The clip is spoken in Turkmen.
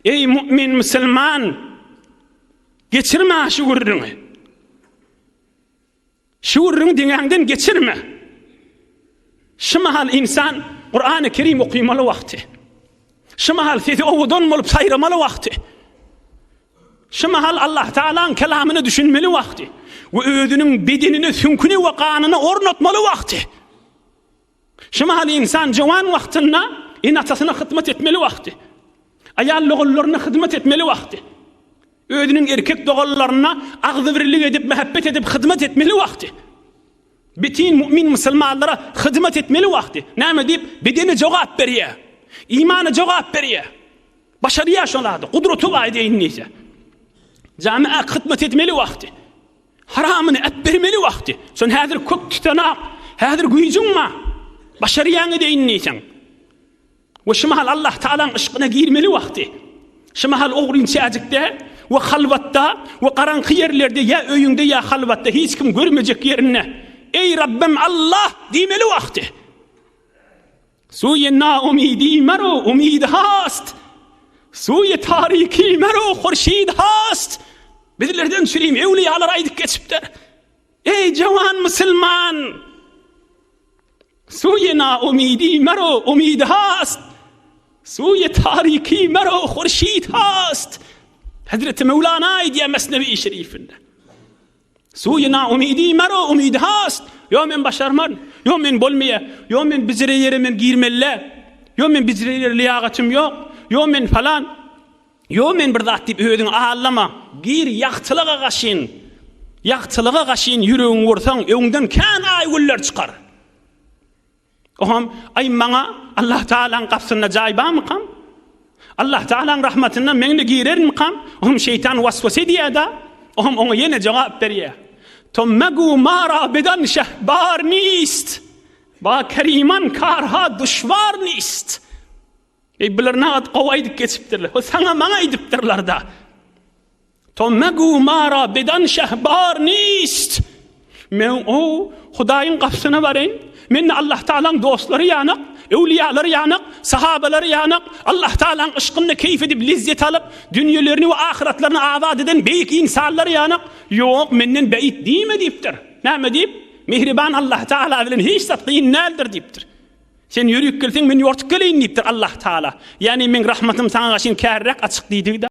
Eý mu'min musulman! Geçirme şu gürrüňi. Şu gürrüňi deňäňden geçirme. Şu mahal insan Kur'an-ı Kerim okymaly wagty. Şu mahal sesi owadan bolup saýramaly wagty. Şu mahal Allah Taala'ň kelamyna düşünmeli wagty we özüniň bedenine, süňküne we ganyna ornatmaly wagty. Şu mahal insan jowan wagtynda ene-atasyna hyzmat etmeli wagty. Aýal doganlaryna hyzmat etmeli wagty. Özüniň erkek doganlaryna agzybirlik edip, mähebbet edip hyzmat etmeli wagty. Bütin mu'min musulmanlara hyzmat etmeli wagty. Näme diýip, bedene jogap berýär. Imana jogap berýär. Başarýar şol zady, gudraty bar edeýin diýse. Jamiä hyzmat etmeli wagty. Haramyny äpbermeli wagty. Sen häzir kök tutanak, häzir güýjüň bar. Başarýaň edeýin diýseň. We şu mahal Allah Taalaň yşkyna girmeli wagty. Şu mahal ogryn çäjikde we halwatda we garaňky ýerlerde ýa öýüňde ýa halwatda hiç kim görmejek ýerinde Eý Rabbim Allah diýmeli wagty. Suýe naumidi mero umid hast. Suýe tariki mero hurşid hast. Bizlerden çürim ewliýalar aýdyp geçipdir. Eý jawan musulman! Suýe naumidi mero umid hast. Suýe tariki mero hurşid hast. Hazreti Mevlana aýdýar Mesnewi Şerifinde. Suýy naumidi mero umidi hast. Ýo men başarmaryn. Ýo men bolmaýa. Ýo men bijire ýere men girmeli. Ýo men bijire ýere liýagatym ýok. Ýo men falan. Ýo men bir zat diýip özüňi aldama. Gir ýagtylyga gaşyn. Ýagtylyga gaşyn ýüregiňi ursaň öňden kän aý-güller çykar. Oňam, Aý, maňa Allah Tagalaň gapysynda jaý barmykam? Allah Tagalaň rahmatyna men-de girerinmikam? Oňam şeýtan waswasa edýär-de, oňam oňa ýene jogap berýär. To megu mara bedan şehbar nist, ba keriman karha duşwar nist. Eý, bular nagat gowy aýdyp geçipdirler. O saňa maňa aýdypdyrlar-da. To megu mara bedan şehbar nist. Men o Hudaýyň gapysyna baraýyn. Men Allah Taalaň dostlary ýanak, öwliýalary ýanak, sahabalary ýanak, Allah Taalaň yşkynda keýf edip lezzet alyp, dünýelerini we ahyratlaryny abat eden beýik insanlar ýanak. Ýok, menden beýik diýme diýipdir. Näme diýip? Mihriban Allah Taala bilen hiç zat kyn däldir diýipdir. Sen ýörüp gelseň, men ýortup geleýin diýipdir Allah Taala. Ýagny meň rahmatym saňa gaşyn kärräk açyk diýdigi-de.